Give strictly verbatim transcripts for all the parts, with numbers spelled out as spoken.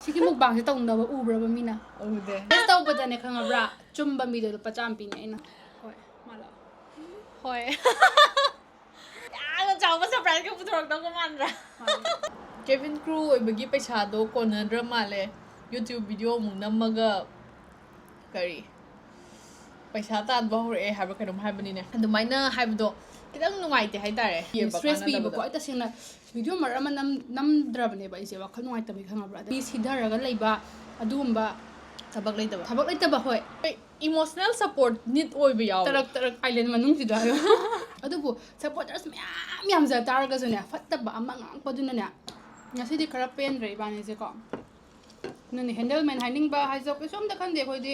ꯁꯤꯒꯤ ꯃꯨꯛꯕꯥꯡꯁꯦ ꯇꯧꯅꯕ ꯎꯕ꯭ꯔꯕ ꯃꯤꯅ? ꯎꯗꯦ꯫ ꯇꯦꯁ ꯇꯧꯕꯗꯅꯦ, ꯈꯪꯉꯕ꯭ꯔꯥ? ꯆꯨꯝꯕ ꯃꯤꯗꯣ ꯂꯨꯄꯥ ꯆꯥꯝꯃ ꯄꯤꯅꯦ ꯑꯩꯅ꯫ ꯍꯣꯏ, ꯃꯥꯜꯂꯣ꯫ ꯍꯣꯏ꯫ ꯌꯥꯝꯅ ꯆꯥꯎꯕ ꯁꯔꯄ꯭ꯔꯥꯏꯖꯀ ꯄꯨꯊꯣꯔꯛꯇꯧꯕ ꯃꯥꯟꯗ꯭ꯔꯥ? ꯀꯦꯕꯤꯟ ꯀ꯭ꯔꯨ ꯑꯣꯏꯕꯒꯤ ꯄꯩꯁꯥꯗꯣ ꯀꯣꯟꯅꯗ꯭ꯔ ꯃꯥꯜꯂꯦ꯫ ꯌꯨꯇ꯭ꯌꯨꯕ ꯚꯤꯗꯤꯑꯣ ꯑꯃꯨꯛ ꯅꯝꯃꯒ ꯀꯔꯤ ꯄꯩꯁꯥ ꯇꯥꯟꯕ ꯍꯧꯔꯛꯑꯦ ꯍꯥꯏꯕ꯭ꯔꯥ ꯀꯩꯅꯣꯝ ꯍꯥꯏꯕꯅꯤꯅꯦ꯫ ꯑꯗꯨꯃꯥꯏꯅ ꯍꯥꯏꯕꯗꯣ ꯈꯤꯇꯪ ꯅꯨꯡꯉꯥꯏꯇꯦ ꯍꯥꯏꯇꯥꯔꯦ꯫ ꯌꯦꯡꯕ ꯁ꯭ꯇ꯭ꯔꯦꯁ ꯄꯤꯕꯀꯣ꯫ ꯀꯥꯟꯅꯗꯕꯗꯣ꯫ ꯑꯩ ꯇꯁꯦꯡꯅ ꯚꯤꯗꯤꯑꯣ ꯃꯔꯛ ꯑꯃ ꯅꯝ ꯅꯝꯗ꯭ꯔꯕꯅꯦꯕ ꯑꯩꯁꯦ, ꯋꯥꯈꯜ ꯅꯨꯡꯉꯥꯏꯇꯕꯒꯤ, ꯈꯪꯉꯕ꯭ꯔꯥ? ꯑꯗ ꯃꯤ ꯁꯤꯊꯔꯒ ꯂꯩꯕ ꯑꯗꯨꯒꯨꯝꯕ ꯊꯕꯛ ꯂꯩꯇꯕ꯫ ꯊꯕꯛ ꯂꯩꯇꯕ, ꯍꯣꯏ꯫ ꯏꯃꯣꯁꯅꯦꯜ ꯁꯄꯣꯔꯠ ꯅꯤꯠ ꯑꯣꯏꯕ ꯌꯥꯎꯋꯦ꯫ ꯇꯔꯛ ꯇꯔꯛ ꯑꯥꯏꯂꯦꯟ ꯃꯅꯨꯡꯁꯤꯗ ꯍꯥꯏꯌꯣ꯫ ꯑꯗꯨꯕꯨ ꯁꯄꯣꯔꯇꯔꯁ ꯃꯌꯥꯝ ꯌꯥꯝꯖ ꯇꯥꯔꯒꯁꯨꯅꯦ, ꯐꯠꯇꯕ ꯑꯃ ꯉꯥꯡꯉꯛꯄꯗꯨꯅꯅꯦ, ꯉꯁꯤꯗꯤ ꯈꯔ ꯄꯦꯟꯗ꯭ꯔꯦ ꯏꯕꯥꯅꯤꯁꯦꯀꯣ꯫ ꯑꯗꯨꯅꯦ, ꯍꯦꯟꯗꯜꯃꯦꯟ ꯍꯥꯏꯅꯤꯡꯕ ꯍꯥꯏꯁꯦ ꯀꯩꯁꯨ ꯑꯝꯇ ꯈꯟꯗꯦ ꯑꯩꯈꯣꯏꯗꯤ꯫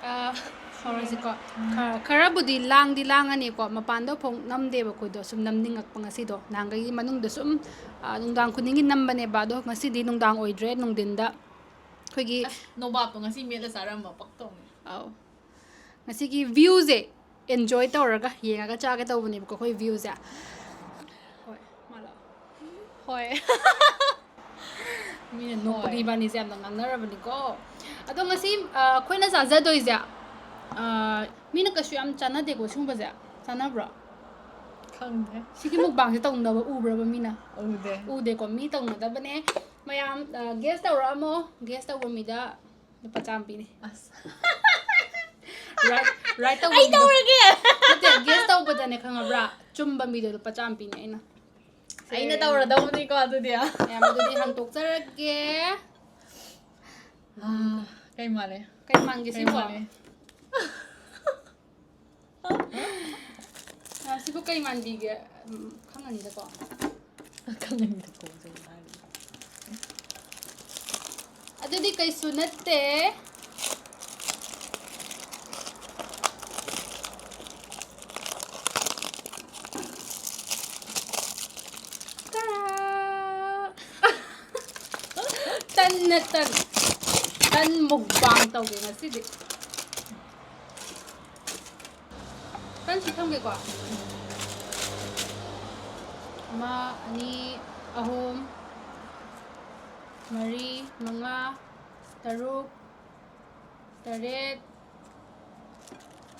ꯑꯥ, ꯍꯧꯔꯁꯤꯀꯣ꯫ ꯈ- ꯈꯔꯕꯨꯗꯤ ꯂꯥꯡꯗꯤ ꯂꯥꯡꯉꯅꯤꯀꯣ, ꯃꯄꯥꯟꯗ ꯐꯣꯡ ꯅꯝꯗꯦꯕ ꯑꯩꯈꯣꯏꯗꯣ, ꯁꯨꯝ ꯅꯝꯅꯤꯡꯉꯛꯄ ꯉꯁꯤꯗꯣ꯫ ꯅꯍꯥꯟꯈꯩꯗꯤ ꯃꯅꯨꯡꯗ ꯁꯨꯝ, ꯑꯥ, ꯅꯨꯡꯗꯥꯡ ꯈꯨꯗꯤꯡꯒꯤ ꯅꯝꯕꯅꯦꯕ, ꯑꯗꯣ ꯉꯁꯤꯗꯤ ꯅꯨꯡꯗꯥꯡ ꯑꯣꯏꯗ꯭ꯔꯦ, ꯅꯨꯡꯊꯤꯟꯗ ꯑꯩꯈꯣꯏꯒꯤ ꯑꯁ, ꯅꯣꯕꯥꯞꯇꯣ ꯉꯁꯤ ꯃꯦꯠꯂ ꯆꯥꯔꯝꯕ ꯄꯛꯇꯧꯅꯦ꯫ ꯑꯧ꯫ ꯉꯁꯤꯒꯤ ꯚ꯭ꯌꯨꯁꯦ ꯑꯦꯟꯖꯣꯏ ꯇꯧꯔꯒ ꯌꯦꯡꯉꯒ ꯆꯥꯒꯦ ꯇꯧꯕꯅꯦꯕꯀꯣ ꯑꯩꯈꯣꯏ ꯚ꯭ꯌꯨꯁꯦ꯫ ꯍꯣꯏ, ꯃꯥꯜꯂꯣ꯫ ꯍꯣꯏ꯫ ꯃꯤꯅ ꯅꯣꯛꯄꯒꯤ ꯍꯣꯏ꯫ ꯏꯕꯥꯅꯤꯁꯦ ꯌꯥꯝꯅ ꯉꯥꯡꯅꯔꯕꯅꯤꯀꯣ꯫ ꯑꯗꯣ ꯉꯁꯤ, ꯑ, ꯑꯩꯈꯣꯏꯅ ꯆꯥꯖꯗꯣꯏꯁꯦ, ꯑ, ꯃꯤꯅ ꯀꯩꯁꯨ ꯌꯥꯝ ꯆꯥꯟꯅꯗꯦꯀꯣ ꯁꯤꯒꯨꯝꯕꯁꯦ꯫ ꯆꯥꯟꯅꯕ꯭ꯔꯣ? ꯈꯪꯗꯦ꯫ ꯁꯤꯒꯤ ꯃꯨꯛꯕꯥꯡꯁꯦ ꯇꯧꯅꯕ ꯎꯕ꯭ꯔꯕ ꯃꯤꯅ? ꯎꯗꯦ꯫ ꯎꯗꯦꯀꯣ, ꯃꯤ ꯇꯧꯅꯗꯕꯅꯦ꯫ ꯃꯌꯥꯝ, ꯑ, ꯒꯦꯁ ꯇꯧꯔꯛꯑꯝꯃꯣ꯫ ꯒꯦꯁ ꯇꯧꯕ ꯃꯤꯗ ꯂꯨꯄꯥ ꯆꯥꯝꯃ ꯄꯤꯅꯤ꯫ ꯑꯁ꯫ ꯔꯥꯏꯠ, ꯔꯥꯏꯠ ꯇꯧꯕ ꯑꯩ ꯃꯤꯗꯣ꯫ ꯇꯧꯔꯒꯦ꯫ ꯅꯠꯇꯦ, ꯒꯦꯁ ꯇꯧꯕꯗꯅꯦ, ꯈꯪꯉꯕ꯭ꯔꯥ? ꯆꯨꯝꯕ ꯃꯤꯗꯣ ꯂꯨꯄꯥ ꯆꯥꯝꯃ ꯄꯤꯅꯤ ꯑꯩꯅ꯫ ꯑꯩꯅ ꯇꯧꯔꯗꯧꯕꯅꯤꯀꯣ ꯑꯗꯨꯗꯤ꯫ ꯃꯌꯥꯝ ꯑꯗꯨꯗꯤ ꯍꯥꯡꯇꯣꯛꯆꯔꯒꯦ꯫ ꯑꯥ, ꯀꯩ ꯃꯥꯜꯂꯦ? ꯀꯩ ꯃꯥꯟꯒꯦ ꯀꯩ ꯁꯤꯕꯣ? ꯃꯥꯜꯂꯦ? ꯑ, ꯁꯤꯕꯨ ꯀꯩ ꯃꯥꯟꯕꯤꯒꯦ? ꯎꯝ, ꯈꯪꯉꯅꯤꯗꯀꯣ꯫ ꯈꯪꯉꯅꯤꯗꯀꯣ, ꯀꯩ ꯍꯥꯏꯔꯤ? ꯑꯗꯨꯗꯤ ꯀꯩꯁꯨ ꯅꯠꯇꯦ꯫ ꯇꯔꯥ! ꯇꯟꯅ ꯇꯟ꯫ ꯇꯟ ꯃꯨꯛꯕꯥꯡ ꯇꯧꯒꯦ ꯉꯁꯤꯗꯤ꯫ ꯇꯟ ꯁꯤ ꯊꯝꯒꯦꯀꯣ꯫ ꯑꯃ, ꯑꯅꯤ, ꯑꯍꯨꯝ꯫ ꯃꯔꯤ, ꯃꯉꯥ, ꯇꯔꯨꯛ, ꯇꯔꯦꯠ,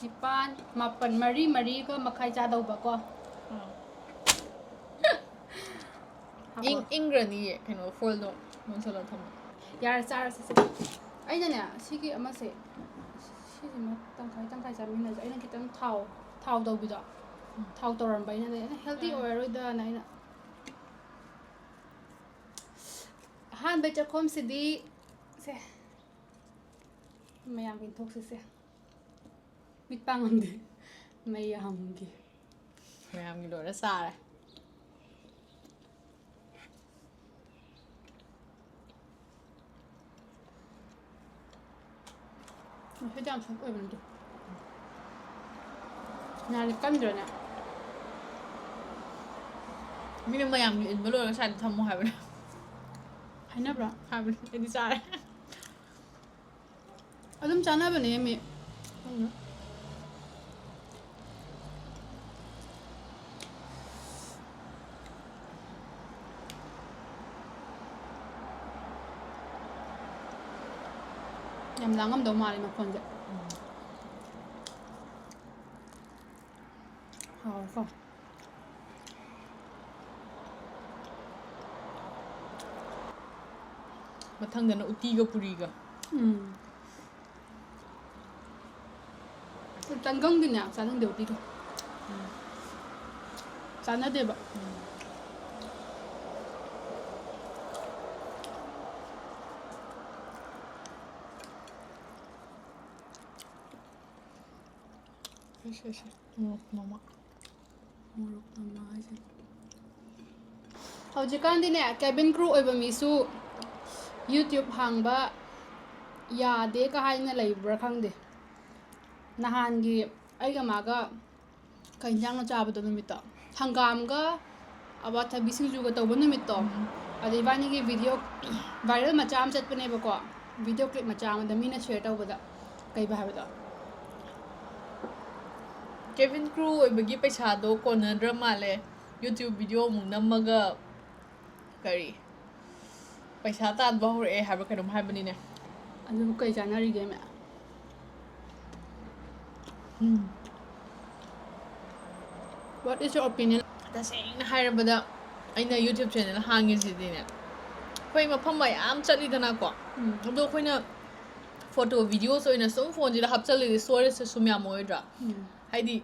ꯅꯤꯄꯥꯟ, ꯃꯥꯄꯟ, ꯃꯔꯤ, ꯃꯔꯤꯒ ꯃꯈꯥꯏ ꯆꯥꯗꯧꯕꯀꯣ꯫ ꯏꯪ-, ꯏꯪꯈ꯭ꯔꯅꯤꯌꯦ, ꯀꯩꯅꯣ, foilꯗꯣ ꯂꯣꯟꯁꯤꯜꯂꯒ ꯊꯝꯃꯣ꯫ ꯌꯥꯔꯦ, ꯆꯥꯔꯁꯦ ꯁꯦ꯫ ꯑꯩꯅꯅꯦ, ꯁꯤꯒꯤ ꯑꯃꯁꯦ, ꯁꯤꯁꯤꯃ ꯇꯪꯈꯥꯏ ꯇꯪꯈꯥꯏ ꯆꯥꯃꯤꯟꯅꯁꯦ꯫ ꯑꯩꯅ ꯈꯤꯇꯪ ꯊꯥꯎ, ꯊꯥꯎ ꯇꯧꯕꯤꯗꯣ, ꯎꯝ꯫ ꯊꯥꯎ ꯇꯧꯔꯝꯕ ꯑꯩꯅꯅꯦ, ꯑꯩꯅ healthy ꯎꯝ꯫ ꯑꯣꯏꯔꯔꯣꯏꯗꯅ ꯑꯩꯅ꯫ ꯑꯍꯥꯟꯕ ꯆꯥꯛꯈꯣꯝꯁꯤꯗꯤ ꯁꯦ, ꯃꯌꯥꯝꯒꯤ ꯊꯣꯛꯁꯤꯁꯦ꯫ ꯃꯤꯠ ꯄꯥꯡ ꯉꯝꯗꯦ꯫ ꯃꯌꯥꯝꯒꯤ꯫ ꯃꯌꯥꯝꯒꯤ ꯂꯣꯏꯔ ꯆꯥꯔꯦ꯫ ꯉꯁꯤꯗꯤ ꯌꯥꯝ soft ꯑꯣꯏꯕꯅꯤꯗ꯫ ꯉꯥꯗꯤ ꯀꯟꯗ꯭ꯔꯅꯦ? ꯃꯤꯅ ꯃꯌꯥꯝꯒꯤ ꯏꯟꯕ ꯂꯣꯏꯔꯒ ꯁ꯭ꯋꯥꯏꯗ ꯊꯝꯃꯣ ꯍꯥꯏꯕꯅꯦ꯫ ꯍꯥꯏꯅꯕ꯭ꯔꯣ? ꯍꯥꯏꯕꯅꯦ, ꯑꯩꯗꯤ ꯆꯥꯔꯦ꯫ ꯑꯗꯨꯝ ꯆꯥꯅꯕꯅꯦ ꯃꯤ꯫ ꯈꯪꯗꯦ꯫ ꯌꯥꯝ ꯂꯥꯡꯉꯝꯗꯧ ꯃꯥꯜꯂꯦ ꯃꯈꯣꯟꯁꯦ꯫ ꯎꯝ꯫ ꯍꯥꯎꯋꯦꯀꯣ꯫ ꯃꯊꯪꯗꯅ ꯎꯇꯤꯒ ꯄꯨꯔꯤꯒ꯫ ꯎꯝ꯫ ꯇꯟꯒꯪꯗꯤꯅꯦ ꯆꯥꯅꯤꯡꯗꯦ ꯎꯇꯤꯒ꯫ ꯎꯝ꯫ ꯆꯥꯅꯗꯦꯕ꯫ ꯎꯝ꯫ ꯁꯦ, ꯁꯦ, ꯁꯦ꯫ ꯃꯣꯔꯣꯛ ꯃꯃꯥ꯫ ꯃꯣꯔꯣꯛ ꯃꯃꯥ ꯍꯥꯏꯁꯦ꯫ ꯍꯧꯖꯤꯛꯀꯥꯟꯗꯤꯅꯦ, cabin crew ꯑꯣꯏꯕ ꯃꯤꯁꯨ YouTube ꯍꯥꯡꯕ ꯌꯥꯗꯦ ꯀ ꯍꯥꯏꯅ ꯂꯩꯕ꯭ꯔꯥ ꯈꯪꯗꯦ꯫ ꯅꯍꯥꯟꯒꯤ ꯑꯩꯒ ꯃꯥꯒ ꯀꯩ ꯏꯟꯖꯥꯡꯅꯣ ꯆꯥꯕꯗꯣ ꯅꯨꯃꯤꯠꯇꯣ? ꯍꯪꯒꯥꯝꯒ ꯑꯋꯥꯊꯕꯤ ꯁꯤꯡꯖꯨꯒ ꯇꯧꯕ ꯅꯨꯃꯤꯠꯇꯣ꯫ ꯎꯝ꯫ ꯑꯗ ꯏꯕꯥꯅꯤꯒꯤ video viral ꯃꯆꯥ ꯑꯃ ꯆꯠꯄꯅꯦꯕꯀꯣ, video clip ꯃꯆꯥ ꯑꯃꯗ ꯃꯤꯅ share ꯇꯧꯕꯗ꯫ ꯀꯩꯕ ꯍꯥꯏꯕꯗꯣ? Cabin crew ꯑꯣꯏꯕꯒꯤ ꯄꯩꯁꯥꯗꯣ ꯀꯣꯟꯅꯗ꯭ꯔ ꯃꯥꯜꯂꯦ꯫ YouTube video ꯑꯃꯨꯛ ꯅꯝꯃꯒ ꯀꯔꯤ? ꯄꯩꯁꯥ ꯇꯥꯟꯕ ꯍꯧꯔꯛꯑꯦ ꯍꯥꯏꯕ ꯀꯩꯅꯣꯝ ꯍꯥꯏꯕꯅꯤꯅꯦ꯫ ꯑꯗꯨꯕꯨ ꯀꯩ ꯆꯥꯟꯅꯔꯤꯒꯦ ꯃꯌꯥꯝ? ꯎꯝ꯫ What is your opinion? ꯇꯁꯦꯡꯅ ꯍꯥꯏꯔꯕꯗ, ꯑꯩꯅ YouTube channel ꯍꯥꯡꯉꯤꯁꯤꯗꯤꯅꯦ, ꯑꯩꯈꯣꯏ ꯃꯐꯝ ꯃꯌꯥꯝ ꯆꯠꯂꯤꯗꯅꯀꯣ꯫ ꯎꯝ. ꯑꯗꯣ ꯑꯩꯈꯣꯏꯅ photo videos ꯑꯣꯏꯅ ꯁꯨꯝ phoneꯁꯤꯗ ꯍꯥꯞꯆꯜꯂꯗꯤ storageꯁꯦ ꯁꯨꯝ ꯌꯥꯝꯃꯛꯑꯣꯏꯗ꯭ꯔꯥ? ꯎꯝ. ꯍꯥꯏꯗꯤ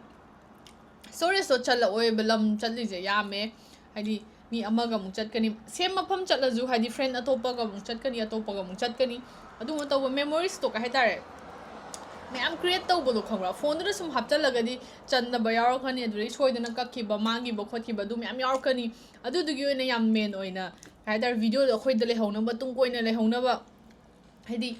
storageꯇꯣ ꯆꯜꯂꯛꯑꯣꯏꯕ, ꯂꯝ ꯆꯠꯂꯤꯁꯦ ꯌꯥꯝꯃꯦ꯫ ꯍꯥꯏꯗꯤ ꯃꯤ ꯑꯃꯒ ꯑꯃꯨꯛ ꯆꯠꯀꯅꯤ, same ꯃꯐꯝ ꯆꯠꯂꯁꯨ, ꯍꯥꯏꯗꯤ friend ꯑꯇꯣꯞꯄꯒ ꯑꯃꯨꯛ ꯆꯠꯀꯅꯤ, ꯑꯇꯣꯞꯄꯒ ꯑꯃꯨꯛ ꯆꯠꯀꯅꯤ, ꯑꯗꯨꯒꯨꯝꯕ ꯇꯧꯕ memoriesꯇꯣ ꯀꯩ ꯍꯥꯏꯇꯥꯔꯦ, ꯃꯌꯥꯝ create ꯇꯧꯕꯗꯣ ꯈꯪꯕ꯭ꯔꯥ? Phoneꯗꯨꯗ ꯁꯨꯝ ꯍꯥꯞꯆꯜꯂꯒꯗꯤ ꯆꯟꯗꯕ ꯌꯥꯎꯔꯛꯀꯅꯤ, ꯑꯗꯨꯗꯒꯤ ꯁꯣꯏꯗꯅ ꯀꯛꯈꯤꯕ, ꯃꯥꯡꯈꯤꯕ ꯈꯣꯠꯈꯤꯕ ꯑꯗꯨ ꯃꯌꯥꯝ ꯌꯥꯎꯔꯛꯀꯅꯤ꯫ ꯑꯗꯨꯗꯨꯒꯤ ꯑꯣꯏꯅ ꯌꯥꯝ main ꯑꯣꯏꯅ ꯀꯩ ꯍꯥꯏꯇꯥꯔꯦ, videoꯗꯣ ꯑꯩꯈꯣꯏꯗ ꯂꯩꯍꯧꯅꯕ, ꯇꯨꯡ ꯀꯣꯏꯅ ꯂꯩꯍꯧꯅꯕ꯫ ꯍꯥꯏꯗꯤ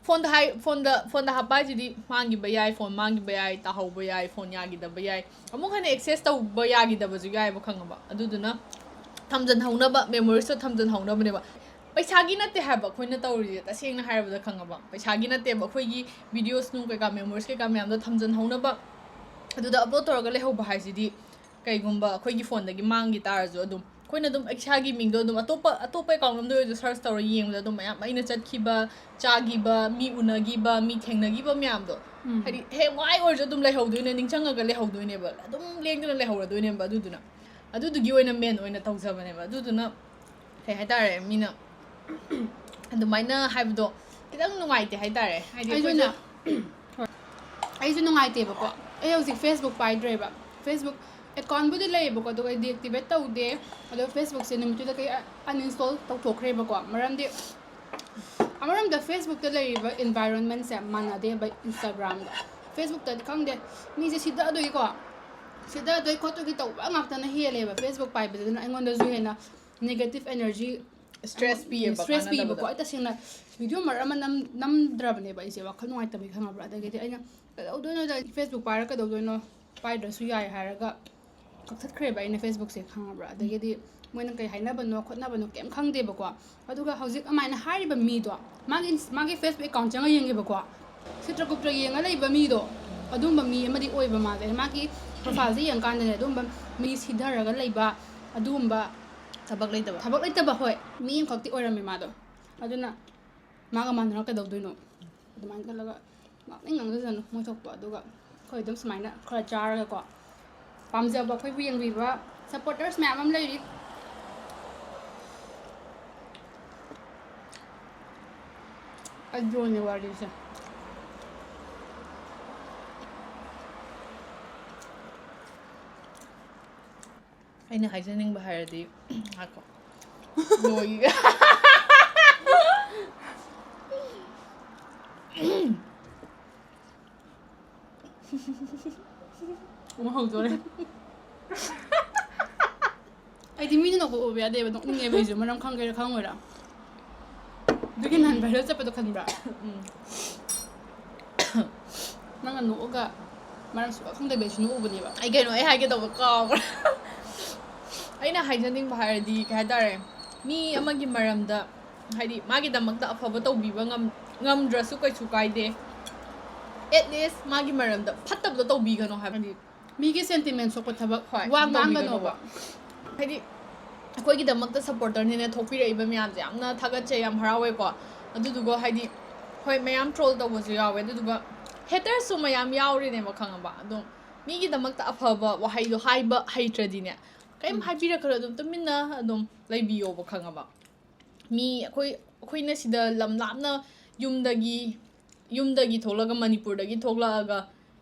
phoneꯗ ꯍꯥꯏ phoneꯗ phoneꯗ ꯍꯥꯞꯄ ꯍꯥꯏꯁꯤꯗꯤ ꯃꯥꯡꯈꯤꯕ ꯌꯥꯏ, phone ꯃꯥꯡꯈꯤꯕ ꯌꯥꯏ, ꯇꯥꯍꯧꯕ ꯌꯥꯏ, phone ꯌꯥꯈꯤꯗꯕ ꯌꯥꯏ, ꯑꯃꯨꯛ ꯍꯟꯅ access ꯇꯧꯕ ꯌꯥꯈꯤꯗꯕꯁꯨ ꯌꯥꯏꯑꯕ, ꯈꯪꯉꯕ? ꯑꯗꯨꯗꯨꯅ ꯊꯝꯖꯤꯟꯍꯧꯅꯕ, memoriesꯇꯣ ꯊꯝꯖꯤꯟꯍꯧꯅꯕꯅꯦꯕ꯫ ꯄꯩꯁꯥꯒꯤ ꯅꯠꯇꯦ ꯍꯥꯏꯕ ꯑꯩꯈꯣꯏꯅ ꯇꯧꯔꯤꯁꯦ, ꯇꯁꯦꯡꯅ ꯍꯥꯏꯔꯕꯗ, ꯈꯪꯉꯕ? ꯄꯩꯁꯥꯒꯤ ꯅꯠꯇꯦꯕ꯫ ꯑꯩꯈꯣꯏꯒꯤ videos ꯅꯨꯡ ꯀꯩꯀꯥ, memories ꯀꯩꯀꯥ ꯃꯌꯥꯝꯗꯣ ꯊꯝꯖꯤꯟꯍꯧꯅꯕ, ꯑꯗꯨꯗ upload ꯇꯧꯔꯒ ꯂꯩꯍꯧꯕ ꯍꯥꯏꯁꯤꯗꯤ ꯀꯩꯒꯨꯝꯕ ꯑꯩꯈꯣꯏꯒꯤ phoneꯗꯒꯤ ꯃꯥꯡꯈꯤ ꯇꯥꯔꯁꯨ, ꯑꯗꯨꯝ ꯑꯩꯈꯣꯏꯅ ꯑꯗꯨꯝ ꯏꯁꯥꯒꯤ ꯃꯤꯡꯗꯣ ꯑꯗꯨꯝ ꯑꯇꯣꯞꯄ ꯑꯇꯣꯞꯄ account ꯑꯝꯗ ꯑꯣꯏꯔꯁꯨ search ꯇꯧꯔ ꯌꯦꯡꯕꯗ ꯑꯗꯨꯝ ꯃꯌꯥꯝ ꯑꯩꯅ ꯆꯠꯈꯤꯕ, ꯆꯥꯈꯤꯕ, ꯃꯤ ꯎꯅꯈꯤꯕ, ꯃꯤ ꯊꯦꯡꯅꯈꯤꯕ ꯃꯌꯥꯝꯗꯣ, ꯎꯝ. ꯍꯥꯏꯗꯤ ꯍꯌꯦꯡꯋꯥꯏ ꯑꯣꯏꯔꯁꯨ ꯑꯗꯨꯝ ꯂꯩꯍꯧꯗꯣꯏꯅꯦ, ꯅꯤꯡꯁꯤꯡꯉꯒ ꯂꯩꯍꯧꯗꯣꯏꯅꯦꯕ, ꯑꯗꯨꯝ ꯂꯦꯡꯗꯅ ꯂꯩꯍꯧꯔꯗꯣꯏꯅꯦꯕ꯫ ꯑꯗꯨꯗꯨꯅ ꯑꯗꯨꯗꯨꯒꯤ ꯑꯣꯏꯅ main ꯑꯣꯏꯅ ꯇꯧꯖꯕꯅꯦꯕ꯫ ꯑꯗꯨꯗꯨꯅ ꯀꯩ ꯍꯥꯏꯇꯥꯔꯦ, ꯃꯤꯅ ꯑꯗꯨꯃꯥꯏꯅ ꯍꯥꯏꯕꯗꯣ ꯈꯤꯇꯪ ꯅꯨꯡꯉꯥꯏꯇꯦ ꯍꯥꯏꯇꯥꯔꯦ, ꯍꯥꯏꯗꯤ ꯑꯩꯁꯨꯅꯦ ꯑꯩꯈꯣꯏꯁꯨ ꯍꯣꯏ. ꯑꯩꯁꯨ ꯅꯨꯡꯉꯥꯏꯇꯦꯕꯀꯣ꯫ ꯑꯩ ꯍꯧꯖꯤꯛ Facebook ꯄꯥꯏꯗ꯭ꯔꯦꯕ꯫ Facebook accountꯕꯨꯗꯤ ꯂꯩꯌꯦꯕꯀꯣ, ꯑꯗꯨꯒ ꯑꯩ deactivate ꯇꯧꯗꯦ꯫ ꯑꯗꯣ Facebookꯁꯦ ꯅꯨꯃꯤꯠꯇꯨꯗ ꯀꯩ uninstall ꯇꯧꯊꯣꯛꯈ꯭ꯔꯦꯕꯀꯣ꯫ ꯃꯔꯝꯗꯤ ꯑꯃꯔꯣꯝꯗ Facebookꯇ ꯂꯩꯔꯤꯕ environmentꯁꯦ ꯃꯥꯟꯅꯗꯦꯕ Instagramꯒ꯫ Facebookꯇꯗꯤ ꯈꯪꯗꯦ, ꯃꯤꯁꯦ ꯁꯤꯗꯗꯣꯏꯀꯣ, ꯁꯤꯗꯗꯣꯏ ꯈꯣꯠꯇꯣꯏꯒꯤ ꯇꯧꯕ ꯉꯥꯛꯇꯅ ꯍꯦꯜꯂꯦꯕ Facebook ꯄꯥꯏꯕꯁꯤꯅ꯫ ꯑꯩꯉꯣꯟꯗꯁꯨ ꯍꯦꯟꯅ negative energy stress ꯄꯤꯌꯦꯕ, stress ꯄꯤꯕꯀꯣ꯫ ꯀꯥꯟꯅꯗꯕꯗꯣ꯫ ꯑꯩ ꯇꯁꯦꯡꯅ video ꯃꯔꯛ ꯑꯃ ꯅꯝ ꯅꯝꯗ꯭ꯔꯕꯅꯦꯕ ꯑꯩꯁꯦ, ꯋꯥꯈꯜ ꯅꯨꯡꯉꯥꯏꯇꯕꯒꯤ, ꯈꯪꯉꯕ꯭ꯔꯥ? ꯑꯗꯒꯤꯗꯤ ꯑꯩꯅ ꯀꯩꯗꯧꯗꯣꯏꯅꯣꯗ, Facebook ꯄꯥꯏꯔ ꯀꯩꯗꯧꯗꯣꯏꯅꯣ, ꯄꯥꯏꯗ꯭ꯔꯁꯨ ꯌꯥꯏ ꯍꯥꯏꯔꯒ ꯀꯛꯊꯠꯈ꯭ꯔꯦꯕ ꯑꯩꯅ Facebookꯁꯦ, ꯈꯪꯉꯕ꯭ꯔꯥ? ꯑꯗꯒꯤꯗꯤ ꯃꯣꯏꯅ ꯀꯩ ꯍꯥꯏꯅꯕꯅꯣ ꯈꯣꯠꯅꯕꯅꯣ ꯀꯩꯝ ꯈꯪꯗꯦꯕꯀꯣ꯫ ꯑꯗꯨꯒ ꯍꯧꯖꯤꯛ ꯑꯃꯥꯏꯅ ꯍꯥꯏꯔꯤꯕ ꯃꯤꯗꯣ, ꯃꯥꯒꯤ ꯃꯥꯒꯤ Facebook account ꯆꯪꯉ ꯌꯦꯡꯒꯦꯕꯀꯣ, ꯁꯤꯇ꯭ꯔ ꯒꯨꯞꯇ꯭ꯔ ꯌꯦꯡꯉ ꯂꯩꯕ ꯃꯤꯗꯣ, ꯑꯗꯨꯝꯕ ꯃꯤ ꯑꯃꯗꯤ ꯑꯣꯏꯕ ꯃꯥꯜꯂꯦ꯫ ꯃꯥꯒꯤ profileꯁꯦ ꯌꯦꯡꯉꯀꯥꯟꯗꯅꯦ, ꯑꯗꯨꯝꯕ ꯃꯤ ꯁꯤꯊꯔꯒ ꯂꯩꯕ, ꯑꯗꯨꯒꯨꯝꯕ ꯊꯕꯛ ꯂꯩꯇꯕ ꯊꯕꯛ ꯂꯩꯇꯕ, ꯍꯣꯏ, ꯃꯤ ꯑꯃꯈꯛꯇꯤ ꯑꯣꯏꯔꯝꯃꯦ ꯃꯥꯗꯣ꯫ ꯑꯗꯨꯅ ꯃꯥꯒ ꯃꯥꯟꯅꯔ ꯀꯩꯗꯧꯗꯣꯏꯅꯣ? ꯑꯗꯨꯃꯥꯏꯅ ꯈꯜꯂꯒ ꯉꯥꯡꯅꯤꯡ ꯉꯥꯡꯖꯁꯅꯨ ꯃꯣꯏ ꯊꯣꯛꯄ꯫ ꯑꯗꯨꯒ ꯑꯩꯈꯣꯏ ꯑꯗꯨꯝ ꯁꯨꯃꯥꯏꯅ ꯈꯔ ꯆꯥꯔꯒꯀꯣ, ꯄꯥꯝꯖꯕ ꯑꯩꯈꯣꯏꯕꯨ ꯌꯦꯡꯕꯤꯕ supporters ꯃꯌꯥꯝ ꯑꯃ ꯂꯩꯔꯤ꯫ ꯑꯗꯨꯅꯦ ꯋꯥꯔꯤꯁꯦ꯫ ꯑꯩꯅ ꯍꯥꯏꯖꯅꯤꯡꯕ ꯍꯥꯏꯔꯗꯤ ꯉꯥꯏꯈꯣ ꯂꯣꯏꯒꯦ ꯑꯃꯨꯛ ꯍꯧꯗꯣꯔꯦ꯫ ꯑꯩꯗꯤ ꯃꯤꯅ ꯅꯣꯛꯄ ꯎꯕ ꯌꯥꯗꯦꯕ, ꯅꯣꯛꯅꯤꯡꯉꯦꯕ ꯑꯩꯁꯨ, ꯃꯔꯝ ꯈꯪꯒꯦꯔꯥ ꯈꯪꯉꯣꯏꯔꯥ꯫ ꯑꯗꯨꯒꯤ ꯅꯍꯥꯟ viral ꯆꯠꯄꯗꯣ ꯈꯪꯕ꯭ꯔꯥ? ꯎꯝ꯫ ꯅꯪꯅ ꯅꯣꯛꯑꯒ ꯃꯔꯝ ꯁꯨꯛꯈꯪ ꯈꯪꯗꯕꯤ ꯑꯩꯁꯨ ꯅꯣꯛꯎꯕꯅꯦꯕ꯫ ꯑꯩ ꯀꯩꯅꯣ ꯑꯩ ꯍꯥꯏꯒꯦ ꯇꯧꯕ ꯀꯥꯎꯈ꯭ꯔꯦ꯫ ꯑꯩꯅ ꯍꯥꯏꯖꯅꯤꯡꯕ ꯍꯥꯏꯔꯗꯤ ꯀꯩ ꯍꯥꯏꯇꯥꯔꯦ, ꯃꯤ ꯑꯃꯒꯤ ꯃꯔꯝꯗ ꯍꯥꯏꯗꯤ ꯃꯥꯒꯤꯗꯃꯛꯇ ꯑꯐꯕ ꯇꯧꯕꯤꯕ ꯉꯝ ꯉꯝꯗ꯭ꯔꯁꯨ ꯀꯩꯁꯨ ꯀꯥꯏꯗꯦ, at least ꯃꯥꯒꯤ ꯃꯔꯝꯗ ꯐꯠꯇꯕꯗꯣ ꯇꯧꯕꯤꯒꯅꯣ ꯍꯥꯏꯕ꯫ ꯍꯥꯏꯗꯤ ꯃꯤꯒꯤ sentiment ꯁꯣꯛꯄ ꯊꯕꯛ ꯍꯣꯏ, ꯋꯥ ꯇꯧꯕꯤꯒꯅꯣꯕ꯫ ꯉꯥꯡꯒꯅꯣꯕ꯫ ꯍꯥꯏꯗꯤ ꯑꯩꯈꯣꯏꯒꯤꯗꯃꯛꯇ supporterꯅꯦꯅ ꯊꯣꯛꯄꯤꯔꯛꯏꯕ ꯃꯌꯥꯝꯁꯦ ꯌꯥꯝꯅ ꯊꯥꯒꯠꯆꯩ, ꯌꯥꯝ ꯍꯔꯥꯎꯋꯦꯀꯣ꯫ ꯑꯗꯨꯗꯨꯒ ꯍꯥꯏꯗꯤ ꯍꯣꯏ ꯃꯌꯥꯝ troll ꯇꯧꯕꯁꯨ ꯌꯥꯎꯋꯦ, ꯑꯗꯨꯗꯨꯒ hatersꯁꯨ ꯃꯌꯥꯝ ꯌꯥꯎꯔꯤꯅꯦꯕ ꯈꯪꯉꯕ꯫ ꯑꯗꯨꯝ ꯃꯤꯒꯤꯗꯃꯛꯇ ꯑꯐꯕ ꯋꯥꯍꯩꯗꯣ ꯍꯥꯏꯕ ꯍꯩꯇ꯭ꯔꯗꯤꯅꯦ ꯀꯩꯝ ꯍꯥꯏꯕꯤꯔꯛꯀꯅꯣ, ꯑꯗꯨꯝ ꯇꯨꯃꯤꯟꯅ ꯑꯗꯨꯝ ꯂꯩꯕꯤꯌꯣꯕ ꯈꯪꯉꯕ꯫ ꯃꯤ ꯑꯩꯈꯣꯏ ꯑꯩꯈꯣꯏꯅ ꯁꯤꯗ ꯂꯝ ꯂꯥꯞꯅ ꯌꯨꯝꯗꯒꯤ ꯌꯨꯝꯗꯒꯤ ꯊꯣꯛꯂꯒ ꯃꯅꯤꯄꯨꯔꯗꯒꯤ ꯊꯣꯛꯂꯛꯑꯒ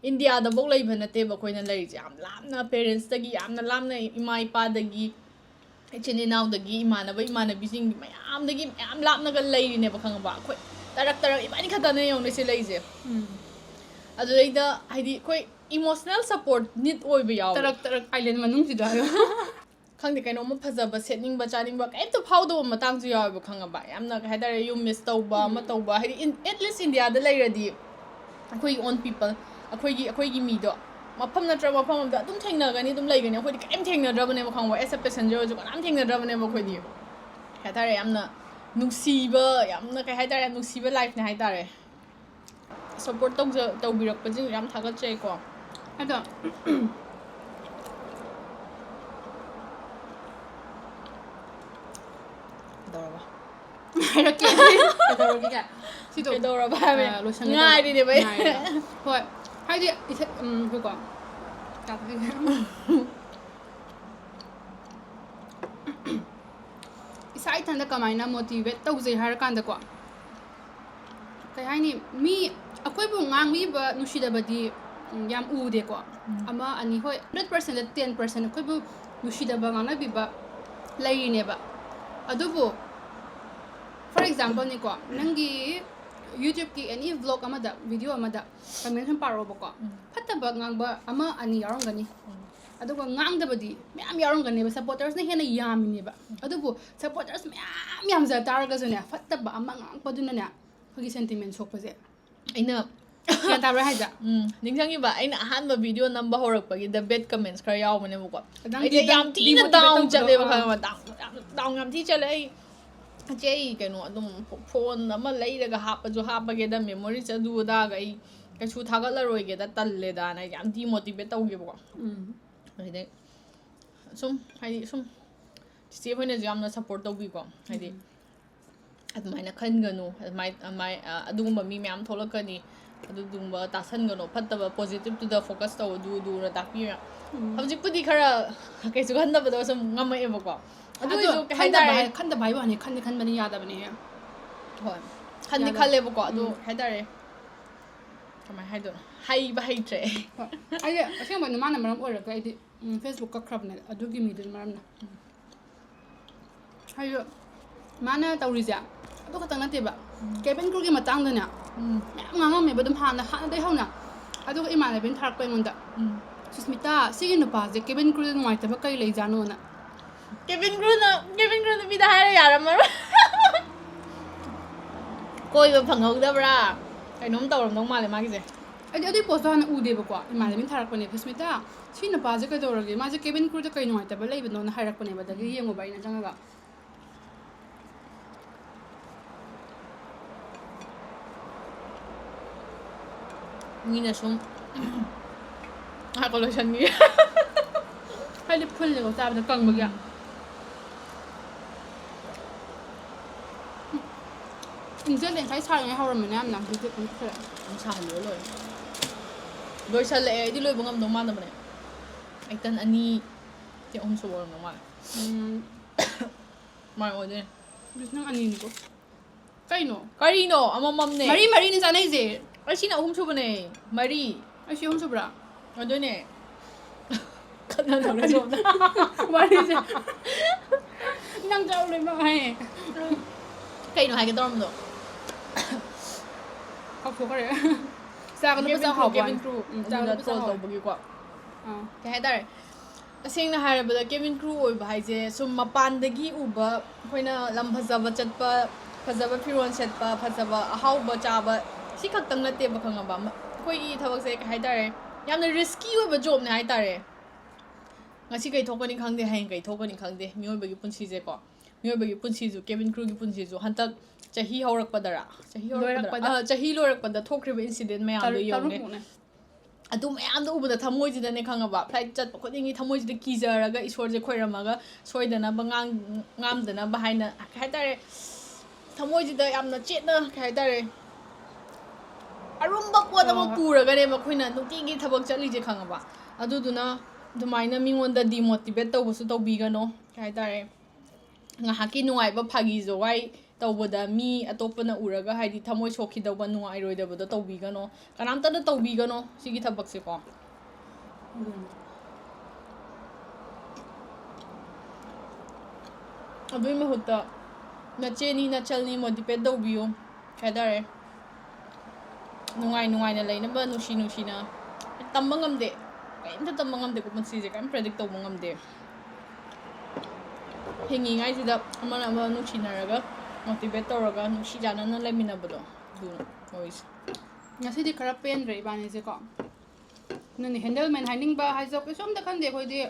ꯏꯟꯗꯤꯌꯥꯗꯐꯧ ꯂꯩꯕ ꯅꯠꯇꯦꯕ ꯑꯩꯈꯣꯏꯅ ꯂꯩꯔꯤꯁꯦ꯫ ꯌꯥꯝ ꯂꯥꯞꯅ parents ꯇꯒꯤ ꯌꯥꯝꯅ ꯂꯥꯞꯅ ꯏꯃꯥ ꯏꯄꯥꯗꯒꯤ ꯏꯆꯤꯟ ꯏꯅꯥꯎꯗꯒꯤ ꯏꯃꯥꯟꯅꯕ ꯏꯃꯥꯟꯅꯕꯤꯁꯤꯡ ꯃꯌꯥꯝꯗꯒꯤ ꯃꯌꯥꯝ ꯂꯥꯞꯅꯒ ꯂꯩꯔꯤꯅꯦꯕ ꯈꯪꯉꯕ꯫ ꯑꯩꯈꯣꯏ ꯇꯔꯛ ꯇꯔꯛ ꯏꯕꯥꯅꯤ ꯈꯛꯇꯅꯦ ꯌꯦꯡꯉꯨꯅꯦ ꯁꯤ ꯂꯩꯁꯦ꯫ ꯑꯗꯨꯗꯩꯗ ꯍꯥꯏꯗꯤ ꯑꯩꯈꯣꯏ emotional support need ꯑꯣꯏꯕ ꯌꯥꯎꯋꯦ꯫ ꯇꯔꯛ ꯇꯔꯛ island ꯃꯅꯨꯡꯁꯤꯗ ꯍꯥꯏꯌꯣ꯫ ꯈꯪꯗꯦ, ꯀꯩꯅꯣꯝꯃ ꯐꯖꯕ ꯁꯦꯠꯅꯤꯡꯕ ꯆꯥꯅꯤꯡꯕ ꯀꯩꯝꯇ ꯐꯥꯎꯗꯕ ꯃꯇꯥꯡꯁꯨ ꯌꯥꯎꯋꯦꯕ ꯈꯪꯉꯕ꯫ ꯌꯥꯝꯅ ꯀꯩ ꯍꯥꯏꯇꯥꯔꯦ, ꯌꯨꯝ miss ꯇꯧꯕ ꯑꯃ ꯇꯧꯕ ꯍꯥꯏꯗꯤ, in at least ꯏꯟꯗꯤꯌꯥꯗ ꯂꯩꯔꯗꯤ ꯑꯩꯈꯣꯏꯒꯤ own people, ꯑꯩꯈꯣꯏꯒꯤ ꯑꯩꯈꯣꯏꯒꯤ ꯃꯤꯗꯣ ꯃꯐꯝ ꯅꯠꯇ꯭ꯔꯒ ꯃꯐꯝ ꯑꯃꯗ ꯑꯗꯨꯝ ꯊꯦꯡꯅꯒꯅꯤ, ꯑꯗꯨꯝ ꯂꯩꯒꯅꯤ꯫ ꯑꯩꯈꯣꯏꯗꯤ ꯀꯔꯤꯝ ꯊꯦꯡꯅꯗ꯭ꯔꯕꯅꯦꯕ ꯈꯪꯕ, as a passenger ꯑꯣꯏꯔꯁꯨ ꯀꯅꯥꯝ ꯊꯦꯡꯅꯗ꯭ꯔꯕꯅꯦꯕ ꯑꯩꯈꯣꯏꯗꯤ꯫ ꯀꯩ ꯍꯥꯏꯇꯥꯔꯦ, ꯌꯥꯝꯅ ꯅꯨꯡꯁꯤꯕ, ꯌꯥꯝꯅ ꯀꯩ ꯍꯥꯏꯇꯥꯔꯦ, ꯌꯥꯝ ꯅꯨꯡꯁꯤꯕ lifeꯅꯦ ꯍꯥꯏꯇꯥꯔꯦ꯫ Support ꯇꯧꯖ ꯇꯧꯕꯤꯔꯛꯄꯁꯤꯡ ꯌꯥꯝ ꯊꯥꯒꯠꯆꯩꯀꯣ꯫ ꯑꯗꯣ ꯍꯥꯏꯔꯛꯀꯦ꯫ ꯀꯩꯗꯧꯔꯒꯦ? ꯁꯤꯗꯣ, ꯀꯩꯗꯧꯔꯕ ꯍꯥꯏꯕ? ꯑ, ꯂꯣꯏꯁꯟꯒꯦ ꯉꯥꯏꯔꯤꯅꯦꯕ ꯑꯩ꯫ ꯉꯥꯏꯔꯤꯕ꯫ ꯍꯣꯏ, ꯍꯥꯏꯗꯤ ꯏꯁꯩ, ꯎꯝ, ꯉꯥꯏꯈꯣꯀꯣ꯫ ꯏꯁꯥ ꯏꯊꯟꯇ ꯀꯃꯥꯏꯅ motivate ꯇꯧꯖꯩ ꯍꯥꯏꯔꯀꯥꯟꯗꯀꯣ, ꯀꯩ ꯍꯥꯏꯅꯤ, ꯃꯤ ꯑꯩꯈꯣꯏꯕꯨ ꯉꯥꯡꯕꯤꯕ ꯅꯨꯡꯁꯤꯗꯕꯗꯤ, ꯎꯝ, ꯌꯥꯝ ꯎꯗꯦꯀꯣ꯫ ꯎꯝ꯫ ꯑꯃ ꯑꯅꯤ, ꯍꯣꯏ, hundred percent ꯇ ten percent ꯑꯩꯈꯣꯏꯕꯨ ꯅꯨꯡꯁꯤꯗꯕ ꯉꯥꯡꯅꯕꯤꯕ ꯂꯩꯔꯤꯅꯦꯕ꯫ ꯑꯗꯨꯕꯨ, for example ꯅꯤꯀꯣ, ꯅꯪꯒꯤ YouTube ꯀꯤ any vlog ꯑꯃꯗ, video ꯑꯃꯗ comment ꯁꯨꯝ ꯄꯥꯔꯛꯑꯣꯕꯀꯣ꯫ ꯎꯝ꯫ ꯐꯠꯇꯕ ꯉꯥꯡꯕ ꯑꯃ ꯑꯅꯤ ꯌꯥꯎꯔꯝꯒꯅꯤ꯫ ꯎꯝ꯫ ꯑꯗꯨꯒ ꯉꯥꯡꯗꯕꯗꯤ ꯃꯌꯥꯝ ꯌꯥꯎꯔꯝꯒꯅꯦꯕ, supporters ꯅ ꯍꯦꯟꯅ ꯌꯥꯝꯃꯤꯅꯦꯕ꯫ ꯑꯗꯨꯕꯨ supporters ꯃꯌꯥꯝ ꯌꯥꯝꯖ ꯇꯥꯔꯒꯁꯨꯅꯦ, ꯐꯠꯇꯕ ꯑꯃ ꯉꯥꯡꯉꯛꯄꯗꯨꯅꯅꯦ, ꯑꯩꯈꯣꯏꯒꯤ sentiment ꯁꯣꯛꯄꯁꯦ꯫ ꯑꯩꯅ ꯒ꯭ꯌꯥꯟ ꯇꯥꯕ꯭ꯔꯥ ꯍꯥꯏꯁꯦ? ꯎꯝ, ꯅꯤꯡꯁꯤꯡꯉꯤꯕ, ꯑꯩꯅ ꯑꯍꯥꯟꯕ video ꯅꯝꯕ ꯍꯧꯔꯛꯄꯒꯤꯗ bad comments ꯈꯔ ꯌꯥꯎꯕꯅꯦꯕꯀꯣ꯫ ꯑꯗꯨꯝ ꯑꯩꯁꯦ de-, ꯌꯥꯝ ꯊꯤꯅ demotivate down ꯇꯧꯕꯗꯣ, ꯆꯠꯂꯦꯕ, ꯑꯥ꯫ ꯈꯪꯉꯕ? Down, down, down ꯌꯥꯝ ꯊꯤ ꯆꯠꯂꯦ꯫ ꯑꯩ, ꯏꯆꯦ, ꯑꯩ ꯀꯩꯅꯣ ꯑꯗꯨꯝ phone ꯑꯃ ꯂꯩꯔꯒ ꯍꯥꯞꯄꯁꯨ ꯍꯥꯞꯄꯒꯦꯗ, memories ꯑꯗꯨ ꯑꯗꯥꯒ ꯑꯩ ꯀꯩꯁꯨ ꯊꯥꯒꯠꯂꯔꯣꯏꯒꯦꯗ, ꯇꯜꯂꯦꯗꯅ ꯑꯩ ꯌꯥꯝ demotivate ꯇꯧꯈꯤꯕꯀꯣ꯫ ꯎꯝ꯫ ꯑꯗꯩ ꯁꯨꯝ, ꯍꯥꯏꯗꯤ, ꯁꯨꯝ ꯆꯤꯆꯦ ꯍꯣꯏꯅꯁꯨ ꯌꯥꯝꯅ support ꯇꯧꯕꯤꯀꯣ, ꯍꯥꯏꯗꯤ, ꯎꯝ꯫ "ꯑꯗꯨꯃꯥꯏꯅ ꯈꯟꯒꯅꯨ, ꯑꯗꯨꯃꯥꯏ-, ꯑꯗꯨꯃꯥꯏ-, ꯑ, ꯑꯗꯨꯒꯨꯝꯕ ꯃꯤ ꯃꯌꯥꯝ ꯊꯣꯛꯂꯛꯀꯅꯤ, ꯑꯗꯨꯒꯨꯝꯕ ꯇꯥꯁꯟꯒꯅꯨ, ꯐꯠꯇꯕ, positive ꯇꯨꯗ focus ꯇꯧ", ꯑꯗꯨ, ꯑꯗꯨꯅ ꯇꯥꯛꯄꯤꯕ ꯃꯌꯥꯝ꯫ ꯎꯝ꯫ ꯍꯧꯖꯤꯛꯄꯨꯗꯤ ꯈꯔ ꯀꯩꯁꯨ ꯈꯟꯗꯕꯗꯣ ꯁꯨꯝ ꯉꯝꯃꯛꯑꯦꯕꯀꯣ꯫ ꯑꯗꯨ ꯑꯗꯣ ꯑꯣꯏꯔꯁꯨ ꯀꯩ ꯈꯟꯗꯕ ꯍꯥꯏꯇꯥꯔꯦ? ꯍꯥꯏ-, ꯈꯟꯗꯕ ꯍꯥꯏꯕ ꯋꯥꯅꯤ, ꯈꯟꯗꯤ ꯈꯟꯕꯗꯤ ꯌꯥꯗꯕꯅꯦꯍꯦ꯫ ꯍꯣꯏ, ꯈꯟꯗꯤ ꯌꯥꯗꯕ-, ꯈꯜꯂꯦꯕꯀꯣ, ꯑꯗꯨ ꯎꯝ꯫ ꯀꯩ ꯍꯥꯏꯇꯥꯔꯦ? ꯀꯃꯥꯏ ꯍꯥꯏꯗꯣꯏꯅꯣ? ꯍꯩꯕ ꯍꯩꯇ꯭ꯔꯦ꯫ ꯍꯣꯏ꯫ ꯑꯩꯁꯦ ꯑꯁꯦꯡꯕꯩꯅꯦ, ꯃꯥꯅ ꯃꯔꯝ ꯑꯣꯏꯔꯒ ꯑꯩꯗꯤ, ꯎꯝ, Facebook ꯀꯛꯈ꯭ꯔꯕꯅꯦ, ꯑꯗꯨꯒꯤ ꯃꯤꯗꯨꯅ ꯃꯔꯝꯅ꯫ ꯍꯥꯏꯗꯤ ꯃꯥꯅ ꯇꯧꯔꯤꯁꯦ ꯑꯗꯨ ꯈꯛꯇꯪ ꯅꯠꯇꯦꯕ, ꯎꯝ꯫ Cabin Crew ꯒꯤ ꯃꯇꯥꯡꯗꯅꯦ ꯎꯝ꯫ ꯃꯌꯥꯝ ꯉꯥꯡꯉꯝꯃꯦꯕ, ꯑꯗꯨꯝ ꯍꯥꯟꯅ, ꯍꯥꯟꯅꯗꯩ ꯍꯧꯅ꯫ ꯑꯗꯨꯒ ꯏꯃꯥꯟꯅꯕꯤꯅ ꯊꯥꯔꯛꯄ ꯑꯩꯉꯣꯟꯗ, ꯎꯝ꯫ "ꯁꯨꯁꯃꯤꯇꯥ, ꯁꯤꯒꯤ ꯅꯨꯄꯥꯁꯦ Cabin Crew ꯗ ꯅꯨꯡꯉꯥꯏꯇꯕ ꯀꯩ ꯂꯩꯖꯥꯠꯅꯣꯅ?" Cabin Crew ꯅ, Cabin Crew ꯅꯨꯄꯤꯗ ꯍꯥꯏꯔ ꯌꯥꯔꯝꯃꯔꯣꯏ꯫ ꯀꯣꯏꯕ ꯐꯪꯍꯧꯗꯕ꯭ꯔꯥ? ꯀꯩꯅꯣꯝ ꯇꯧꯔꯝꯗꯧ ꯃꯥꯜꯂꯦ ꯃꯥꯒꯤꯁꯦ꯫ ꯑꯩꯗꯤ ꯑꯗꯨꯏ post ꯇꯣ ꯍꯥꯟꯅ ꯎꯗꯦꯕꯀꯣ, ꯏꯃꯥꯟꯅꯕꯤꯅ ꯊꯥꯔꯛꯄꯅꯦ, "ꯁꯨꯁꯃꯤꯇꯥ, ꯁꯤ ꯅꯨꯄꯥꯁꯦ ꯀꯩꯗꯧꯔꯒꯦ? ꯃꯥꯁꯦ Cabin Crew ꯗ ꯀꯩ ꯅꯨꯡꯉꯥꯏꯇꯕ ꯂꯩꯕꯅꯣꯅ?" ꯍꯥꯏꯔꯛꯄꯅꯦꯕ, ꯑꯗꯒꯤ ꯌꯦꯡꯉꯨꯕ ꯑꯩꯅ ꯆꯪꯉꯒ꯫ ꯃꯤꯅ ꯁꯨꯝ ꯉꯥꯏꯈꯣ, ꯂꯣꯏꯁꯟꯈꯤꯒꯦ꯫ ꯍꯥꯏꯗꯤ ꯐꯨꯜꯂꯦꯀꯣ ꯆꯥꯕꯗ ꯀꯪꯕꯒꯤ꯫ ꯎꯝ꯫ ꯅꯤꯡꯁꯤꯡꯗꯦ, ꯉꯁꯥꯏ ꯁꯥꯔꯤꯉꯩ ꯍꯧꯔꯝꯕꯅꯦ ꯌꯥꯝꯅ, ꯍꯧꯖꯤꯛꯇꯤ ꯑꯗꯨꯝ ꯈꯔ꯫ ꯑꯗꯨꯝ ꯁꯥꯍꯜꯂꯨꯔ ꯂꯣꯏꯔꯦ꯫ ꯂꯣꯏꯁꯜꯂꯛꯑꯦ, ꯑꯩꯗꯤ ꯂꯣꯏꯕ ꯉꯝꯗꯧ ꯃꯥꯟꯗꯕꯅꯦ꯫ ꯑꯩ ꯇꯟ ꯑꯅꯤ ꯁꯤ ꯑꯍꯨꯝ ꯁꯨꯕ ꯑꯣꯏꯔꯝꯗꯧ ꯃꯥꯜꯂꯦ꯫ ꯎꯝ, ꯃꯥꯏ ꯑꯣꯏꯗꯣꯏꯅꯦ꯫ ꯑꯗꯨꯁꯨ ꯅꯪ ꯑꯅꯤꯅꯤꯀꯣ꯫ ꯀꯩꯅꯣ? ꯀꯔꯤꯅꯣ ꯑꯃꯃꯝꯅꯦ꯫ ꯃꯔꯤ ꯃꯔꯤꯅꯤ ꯆꯥꯅꯩꯁꯦ꯫ ꯑꯩ ꯁꯤꯅ ꯑꯍꯨꯝ ꯁꯨꯕꯅꯦ꯫ ꯃꯔꯤ꯫ ꯑꯩ ꯁꯤ ꯑꯍꯨꯝ ꯁꯨꯕ꯭ꯔꯥ? ꯑꯗꯨꯅꯦ꯫ ꯈꯠꯅꯗꯧꯔꯦ ꯁꯣꯝꯗ꯫ ꯋꯥꯔꯤꯁꯦ꯫ ꯅꯪ ꯆꯥꯎ ꯂꯣꯏꯃꯛ ꯍꯥꯏꯌꯦ꯫ ꯀꯩꯅꯣ ꯍꯥꯏꯒꯦ ꯇꯧꯔꯝꯕꯗꯣ? ꯀꯥꯎꯊꯣꯛꯈ꯭ꯔꯦ꯫ ꯆꯥꯒ ꯂꯨꯄꯥ Cabin ꯆꯥꯝꯃ crew, ꯍꯥꯎꯕ cabin ꯋꯥꯅꯤ꯫ crew ꯎꯝ, ꯆꯥꯒ ꯑꯗꯨꯗ ꯂꯨꯄꯥ troll ꯆꯥꯝꯃ ꯍꯥꯎꯕ꯫ ꯇꯧꯕꯒꯤꯀꯣ꯫ ꯑꯥ꯫ ꯀꯩ ꯍꯥꯏꯇꯥꯔꯦ? ꯇꯁꯦꯡꯅ ꯍꯥꯏꯔꯕꯗ cabin crew ꯑꯣꯏꯕ ꯍꯥꯏꯁꯦ ꯁꯨꯝ ꯃꯄꯥꯟꯗꯒꯤ ꯎꯕ, ꯑꯩꯈꯣꯏꯅ ꯂꯝ ꯐꯖꯕ ꯆꯠꯄ, ꯐꯖꯕ ꯐꯤꯔꯣꯜ ꯁꯦꯠꯄ, ꯐꯖꯕ ꯑꯍꯥꯎꯕ ꯆꯥꯕ, ꯁꯤ ꯈꯛꯇꯪ ꯅꯠꯇꯦꯕ, ꯈꯪꯉꯕ? ꯃ-, ꯑꯩꯈꯣꯏꯒꯤ ꯊꯕꯛꯁꯦ ꯀꯩ ꯍꯥꯏꯇꯥꯔꯦ, ꯌꯥꯝꯅ risky ꯑꯣꯏꯕ jobꯅꯦ ꯍꯥꯏꯇꯥꯔꯦ꯫ ꯉꯁꯤ ꯀꯩ ꯊꯣꯛꯀꯅꯤ ꯈꯪꯗꯦ, ꯍꯌꯦꯡ ꯀꯩ ꯊꯣꯛꯀꯅꯤ ꯈꯪꯗꯦ꯫ ꯃꯤꯑꯣꯏꯕꯒꯤ ꯄꯨꯟꯁꯤꯁꯦꯀꯣ, ꯃꯤꯑꯣꯏꯕꯒꯤ ꯄꯨꯟꯁꯤꯁꯨ, cabin crewꯒꯤ ꯄꯨꯟꯁꯤꯁꯨ ꯍꯟꯗꯛ ꯆꯍꯤ ꯍꯧꯔꯛꯄꯗꯔꯥ? ꯆꯍꯤ ꯍꯧꯔꯛꯄꯗꯔꯥ? ꯂꯣꯏꯔꯛꯄꯗ꯫ ꯑꯥ, ꯆꯍꯤ ꯂꯣꯏꯔꯛꯄꯗ ꯊꯣꯛꯈ꯭ꯔꯤꯕ incident ꯃꯌꯥꯝꯗꯣ ꯇꯔꯨꯛ-, ꯌꯦꯡꯉꯨꯅꯦ꯫ ꯇꯔꯨꯛꯃꯨꯛꯅꯦ꯫ ꯑꯗꯨ ꯃꯌꯥꯝꯗꯣ ꯎꯕꯗ ꯊꯃꯣꯏꯁꯤꯗꯅꯦ, ꯈꯪꯉꯕ, flight ꯆꯠꯄ ꯈꯨꯗꯤꯡꯒꯤ ꯊꯃꯣꯏꯁꯤꯗ ꯀꯤꯖꯔꯒ ꯏꯁꯣꯔꯁꯦ ꯈꯣꯏꯔꯝꯃꯒ ꯁꯣꯏꯗꯅꯕ, ꯉꯥꯡ-, ꯉꯥꯝꯗꯅꯕ ꯍꯥꯏꯅ, ꯀꯩ ꯍꯥꯏꯇꯥꯔꯦ, ꯊꯃꯣꯏꯁꯤꯗ ꯌꯥꯝꯅ ꯆꯦꯠꯅ, ꯀꯩ ꯍꯥꯏꯇꯥꯔꯦ, ꯑꯔꯨꯝꯕ ꯄꯣꯠ ꯑꯃ ꯍꯣꯏ, ꯍꯣꯏ꯫ ꯄꯨꯔꯒꯅꯦ ꯃꯈꯣꯏꯅ ꯅꯨꯡꯇꯤꯒꯤ ꯊꯕꯛ ꯆꯠꯂꯤꯁꯦ, ꯈꯪꯉꯕ? ꯑꯗꯨꯗꯨꯅ ꯑꯗꯨꯃꯥꯏꯅ ꯃꯤꯉꯣꯟꯗ demotivate ꯇꯧꯕꯁꯨ ꯇꯧꯕꯤꯒꯅꯣ, ꯀꯩ ꯍꯥꯏꯇꯥꯔꯦ, ꯉꯥꯏꯍꯥꯛꯀꯤ ꯅꯨꯡꯉꯥꯏꯕ ꯐꯥꯒꯤ ꯖꯣꯒꯥꯏ ꯇꯧꯕꯗ ꯃꯤ ꯑꯇꯣꯞꯄꯅ ꯎꯔꯒ, ꯍꯥꯏꯗꯤ, ꯊꯃꯣꯏ ꯁꯣꯛꯈꯤꯗꯧꯕ, ꯅꯨꯡꯉꯥꯏꯔꯣꯏꯗꯕꯗꯣ ꯇꯧꯕꯤꯒꯅꯣ, ꯀꯅꯥꯝꯇꯅ ꯇꯧꯕꯤꯒꯅꯣ ꯁꯤꯒꯤ ꯊꯕꯛꯁꯦꯀꯣ꯫ ꯑꯗꯨꯅꯤ꯫ ꯑꯗꯨꯒꯤ ꯃꯍꯨꯠꯇ ꯅꯆꯦꯅꯤ, ꯅꯆꯜꯅꯤ, motivate ꯇꯧꯕꯤꯌꯨ, ꯀꯩ ꯍꯥꯏꯇꯥꯔꯦ, ꯅꯨꯡꯉꯥꯏ ꯅꯨꯡꯉꯥꯏꯅ ꯂꯩꯅꯕ, ꯅꯨꯡꯁꯤ ꯅꯨꯡꯁꯤꯅ꯫ ꯇꯝꯕ ꯉꯝꯗꯦ, ꯀꯔꯤꯝꯇ ꯇꯝꯕ ꯉꯝꯗꯦꯀꯣ, ꯄꯨꯟꯁꯤꯁꯦ ꯀꯔꯤꯝ predict ꯇꯧꯕ ꯉꯝꯗꯦ꯫ ꯍꯤꯡꯉꯤꯉꯩꯁꯤꯗ ꯑꯃꯅ ꯑꯃ ꯅꯨꯡꯁꯤꯅꯔꯒ, motivate ꯇꯧꯔꯒ, ꯅꯨꯡꯁꯤ ꯆꯥꯟꯅꯅ ꯂꯩꯃꯤꯟꯅꯕꯗꯣ, ꯑꯗꯨꯅ ꯑꯣꯏꯁꯦ꯫ ꯉꯁꯤꯗꯤ ꯈꯔ ꯄꯦꯟꯗ꯭ꯔꯦ ꯏꯕꯥꯅꯤꯁꯦꯀꯣ꯫ ꯑꯗꯨꯅꯤ, handleman ꯍꯥꯏꯅꯤꯡꯕ ꯍꯥꯏꯁꯦ ꯀꯩꯁꯨꯝꯇ ꯈꯟꯗꯦ ꯑꯩꯈꯣꯏꯗꯤ꯫